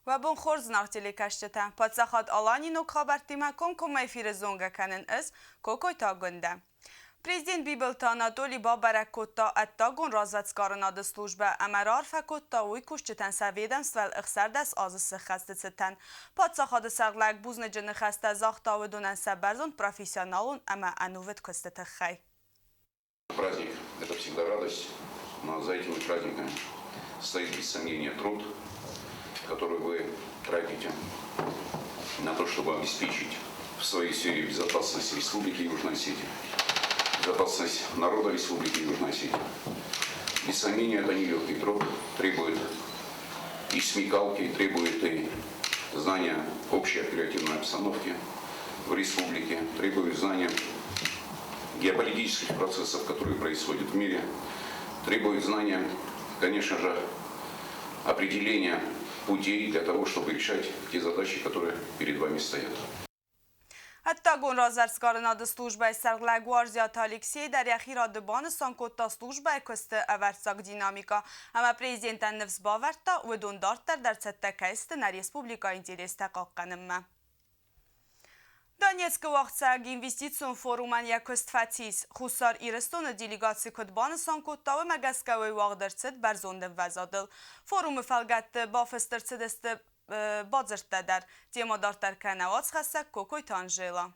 Уӕ бон хорз, зынаргъ телекӕсджытӕ! Паддзахад Алани ног хабӕрттимӕ комкоммӕ эфиры зонгӕ кӕнын ӕз, Кокойты Агуындӕ. Президент Бибылты Анатоли бабӕрӕг кодта ӕддагон развӕдсгарынады службӕ ӕмӕ раарфӕ кодта уый кусджытӕн сӕ ведомствӕйыл 16 азы сыххӕсты цытӕн. Паддзахады сӕргълӕг бузныджы ныхӕстӕ загъта уыдонӕн сӕ бӕрзонд профессионалон ӕмӕ ӕнувыд куысты тыххӕй. Праздник – это всегда радость, но за этими праздниками стоит без сомнения труд, который вы тратите на то, чтобы обеспечить в своей сфере безопасность Республики Южная Осетия, безопасность народа Республики Южная Осетия. Без сомнения, это нелегкий труд, требует и смекалки, требует и знания общей оперативной обстановки в республике, требует знания геополитических процессов, которые происходят в мире, требует знания, конечно же, определения путей для того, чтобы решать те задачи, которые перед вами стоят. Ӕддагон развӕдсгарынады службӕйы сӕргълӕг Уарзиаты Алексей дӕр йӕхи рады банысан кодта службӕйы куысты ӕвӕрццаг динамикӕ ӕмӕ президентӕн ныфс бавӕрдта, уыдон дарддӕр дӕр цӕттӕ кӕй сты нӕ республикӕйы интерестӕ хъахъхъӕнынмӕ. Донецкы уагъдцӕуӕг инвестицион форумӕн йӕ куыст фӕцис. Хуссар Ирыстоны делегаци куыд банысан кодта, уымӕ гӕсгӕ уый уагъд ӕрцыд бӕрзонд ӕмвӕзадыл. Форумы фӕлгӕтты бафыст ӕрцыдысты бадзырдтӕ дӕр. Темӕ дарддӕр кӕны уацхӕссӕг Кокойты Анжела.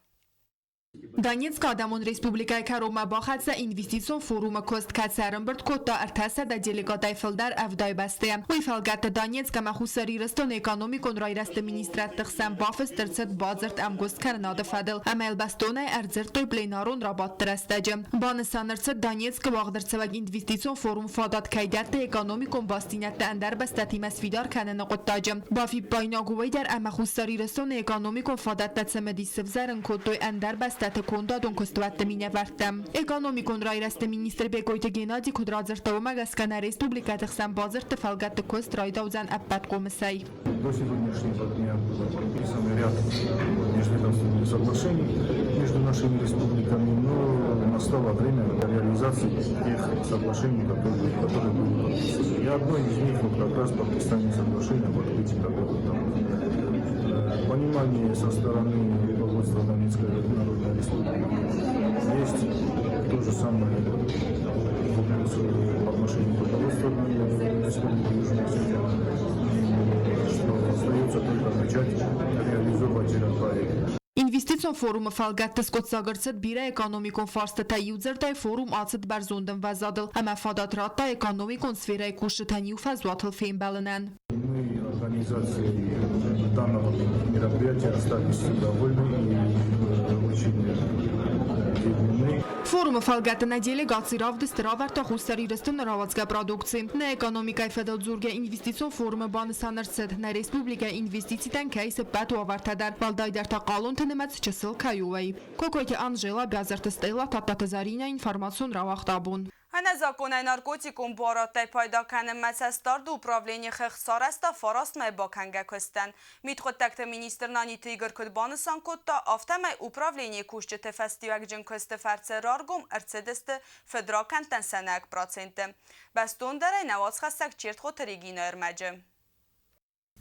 Донецкы Адӕмон Республикӕйы кӕронмӕ бахӕццӕ инвестицион форумы куыст, кӕцы ӕрӕмбырд кодта 300 делегатӕй фылдӕр ӕвдай бӕстӕйӕ. Уый фӕлгӕтты Донецк ӕмӕ Хуссар Ирыстоны экономикон райрӕзты министрадты хсӕн бафыст ӕрцыд бадзырд ӕмгуысткӕнынады фӕдыл ӕмӕ йыл бӕстонӕй ӕрдзырдтой пленарон рабадты рӕстӕджы. Банысан ӕрцыд, Донецкы уагъд ӕрцӕуӕг инвестицион форум фадат кӕй дӕтты экономикон бастдзинӕдтӕ ӕндӕр бӕстӕтимӕ сфидар кӕныны хъуыддаджы. Бафиппаинаг уый дӕр ӕмӕ Хуссар Ирыстоны экономикон фадӕттӕ цымыдис сывзӕрын кодтой ӕндӕр бӕстӕты кондадон куыстуӕтты минӕвӕрттӕ. Экономикон райрӕзты министр Бекъойты Геннади куыд радзырдта, уымӕ гӕсгӕ нӕ республикӕты хсӕн бадзырдты фӕлгӕтты куыст райдаудзӕн ӕппӕт хъомысӕй. До сегодняшнего дня было подписано ряд межведомственных соглашений между нашими республиками, но настало время реализации тех соглашений, которые были подписаны. И одно из них вот как раз подписание соглашения об открытии торговых таможен. Понимание со стороны руководства Донецкой Народной Республики есть то же самое вопрос в отношении руководства Республики Южная Осетия, что остается только начать реализовывать этот проект. Инвестицион форумы фӕлгӕтты скъуыддзаг ӕрцыд бирӕ экономикон фарстытӕ. Иудзырдӕй форум ацыд бӕрзонд ӕмвӕзадыл ӕмӕ фадат радта экономикон сферӕйы кусджытӕн иу фӕзуатыл фембӕлынӕн. Мы организацией данного мероприятия остались довольны и очень удивлены. Форумы фӕлгӕтты нӕ делегаци равдысты равӕрдта Хуссар Ирыстоны рауадзгӕ продукци. Нӕ экономикӕйы фӕдыл дзургӕ инвестицион форумы банысан ӕрцыд, нӕ республикӕйы инвестицитӕн кӕй цы ппӕт уавӕртӕ дӕр, уӕлдайдӕр та хъалонты нымӕц чысыл кӕй у, уый. Кокойты Анжела, Бязырты Стелла, Тадтаты Заринӕ, информацион рауагъд абон. Ӕнӕзакъонӕй наркотикон буарадтӕй пайда кӕнынмӕ цӕстдарды управлени хыгъд сарӕзта фарастмӕ бакӕнгӕ куыстӕн. Мидхъуыддӕгты министр Наниты Игорь куыд банысан кодта, афтӕмӕй управленийы кусджыты фӕстиуӕгджын куысты фӕрцы раргом ӕрцыдысты фыдракӕндтӕн сӕнӕг проценты. Бӕстондӕрӕй нӕ уацхӕссӕг Чертхъоты Регинӕ ӕрмӕджы.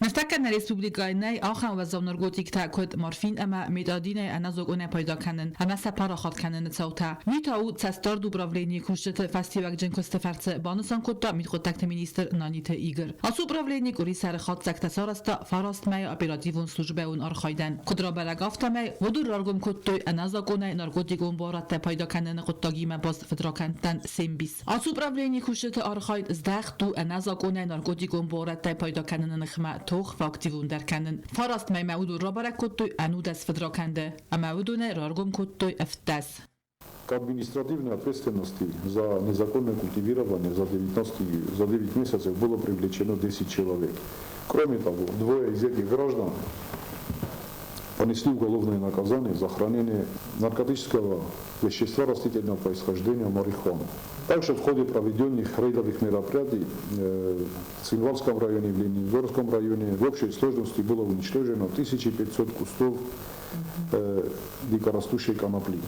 Ныртӕккӕ нӕ республикӕйы нӕй ахӕм уӕззау наркотиктӕ, куыд морфин ӕмӕ метадинӕй ӕнӕзакъонӕй пайда кӕнын ӕмӕ сӕ парахат кӕныны цаутӕ. Уый та у цӕстдард управленийы кусджыты фӕстиуӕгджын куысты фӕрцы, банысан кодта мидхъуыддӕгты министр Наниты Игорь. Ацы управлени къуырисӕры хатдзӕгтӕ сарӕзта фараст мӕйы оперативон службӕйон архайдӕн. Куыд рабӕрӕг, афтӕмӕй уыдон раргом кодтой ӕнӕзакъонӕй наркотикон буарадтӕ пайда кӕныны хъуыддагимӕ баст фыдракӕндтӕн се мбис. Ацы управленийы кусджыты архайд здӕхт у ӕнӕзакъонӕй наркотикон буарадтӕй пайда кӕныны ныхмӕ тох фӕактивондӕр кӕнын. Фараст мӕймӕ уыдон рабӕрӕг кодтой ӕнудӕс фыдракӕнды ӕмӕ уыдонӕй раргом кодтой 17. К административной ответственности за незаконное культивирование за 19, за 9 месяцев было привлечено 10 человек. Кроме того, двое из этих граждан понесли уголовное наказание за хранение наркотического вещества растительного происхождения марихуану. Также в ходе проведенных рейдовых мероприятий в Цхинвальском районе, в Ленингорском районе в общей сложности было уничтожено 1500 кустов дикорастущей конопли.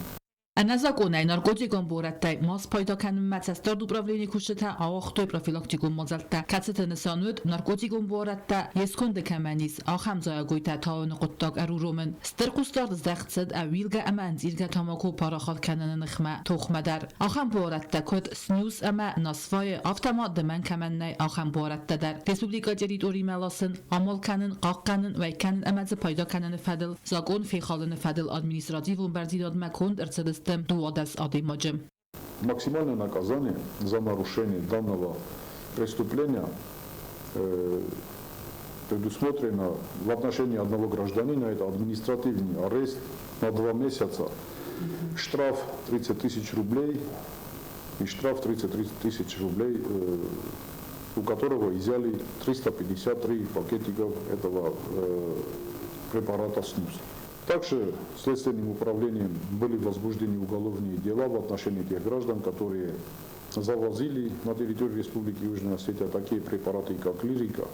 Ӕнӕзакъонӕй наркотикон буарадтӕй ма спайда кӕнынмӕ цӕстдард управленийы кусджытӕ ауагътой профилактикон мадзӕлттӕ, кӕцыты нысан уыд наркотикон буарадтӕ йе сконды кӕмӕн ис, ахӕм зайӕгойтӕ тауыны хъуыддаг ӕруромын. Стыр хъусдард здӕхт цыд ӕууилгӕ ӕмӕ ӕнцъиргӕ тамако парахат кӕныны ныхмӕ тохмӕ дӕр. Ахӕм буарадтӕ куыд снюс ӕмӕ насвайы, афтӕ ма дымӕн кӕмӕн нӕй, ахӕм буарадтӕ дӕр республикӕйы территоримӕ ласын, амал кӕнын, хъахъхъӕнын, уӕй кӕнын ӕмӕ дзы пайда кӕныны фӕдыл закъон фехалыны фӕдыл административон бӕрндзинадмӕ конд ӕрцыдысты 12 адӕймаджы. Максимальное наказание за нарушение данного преступления предусмотрено в отношении одного гражданина, это административный арест на 2 месяца, штраф 30 тысяч рублей и штраф 33 тысяч рублей, у которого изъяли 353 пакетиков этого препарата снюс. Также Следственным управлением были возбуждены уголовные дела в отношении тех граждан, которые завозили на территорию Республики Южная Осетия такие препараты, как лирика,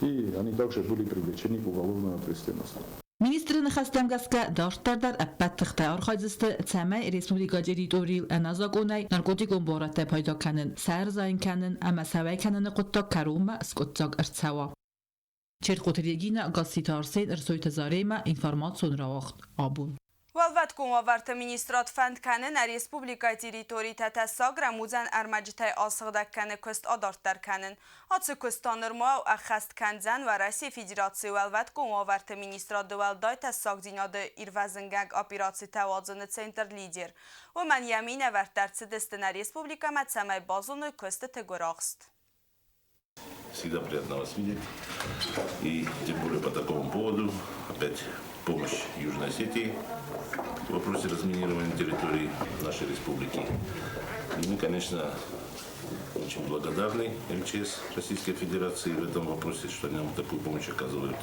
и они также были привлечены к уголовной ответственности. Министры ныхӕстӕм гӕсгӕ, дарддӕр дӕр ӕппӕт тыхтӕ архайдзысты, цӕмӕй республикӕйы территорийыл ӕнӕзакъонӕй наркотикон буарадтӕй пайда кӕнын, сӕ ӕрзайын кӕнын ӕмӕ сӕ уӕй кӕныны хъуыддаг кӕронмӕ скъуыддзаг ӕрцӕуа. Чертхъоты Регина, Гасситы Арсен, Ӕрсойты Заремӕ, информацион рауагъд абон. Уӕлвӕткон уавӕрты министрад фӕнд кӕны нӕ республикӕйы территоритӕ тӕссаг рӕмудзӕн ӕрмӕджытӕй асыгъдӕг кӕны куыст адарддӕр кӕнын. Ацы куыст та нырма ӕххӕст кӕндзӕн Уӕрӕсейы Федерацийы Уӕлвӕткон уавӕрты министрады уӕлдай тӕссагдзинады ирвӕзынгӕнӕг операцитӕ уадзыны центр «Лидер». Уымӕн йӕ минӕвӕрттӕ ӕрцыдысты нӕ республикӕмӕ, цӕмӕй базоной куыстыты гуырахст. Всегда приятно вас видеть. И тем более по такому поводу опять помощь Южной Осетии в вопросе разминирования территории нашей республики. И мы, конечно, очень благодарны МЧС Российской Федерации в этом вопросе, что они нам такую помощь оказывают,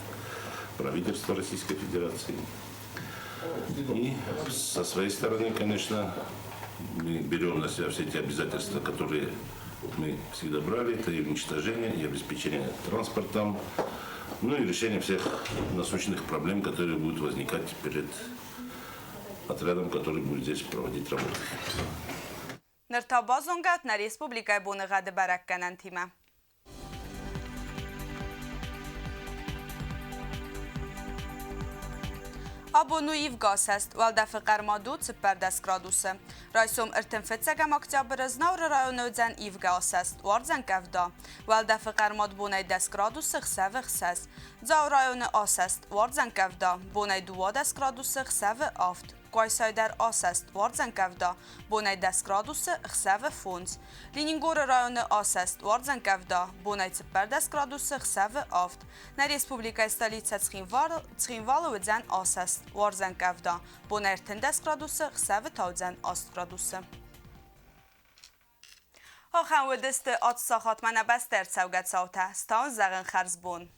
правительство Российской Федерации. И со своей стороны, конечно, мы берем на себя все те обязательства, которые мы всегда брали. Это и уничтожение, и обеспечение транспортом, ну и решение всех насущных проблем, которые будут возникать перед отрядом, который будет здесь проводить работу. Ныр та базонгӕ ут нӕ республикӕйы боныгъӕды бӕрӕггӕнӕнтимӕ. Абон у ивгӕ асӕст, уӕлдӕфы хъӕрмад у 14 градусы. Райсом 35 октябры Знауыры районы уыдзӕн ивгӕ асӕст, уардзӕн къӕвда. Уӕлдӕфы хъӕрмад бонӕй 10 градусы, хсӕвы 6. Дзауы районы асӕст, уардзӕн къӕвда, бонӕй 12 градусы, хсӕвы 7. Къуайсайы дӕр асӕст, уардзӕн къӕвда, бонӕй 10 градусы, хсӕвы 5. Ленингоры районы асӕст, уардзӕн къӕвда, бонӕй 14 градусы, хсӕвы 7. Нӕ республикӕйы столицӕ Цхинвалы уыдзӕн асӕст, уардзӕн къӕвда, бонӕй 13 градусы, хсӕвы та уыдзӕн 8 градусы. Ахӕм уыдысты ацы сахатмӕ нӕ бӕстӕ ӕрцӕугӕ цаутӕ. Стауын зӕгъын хӕрзбон.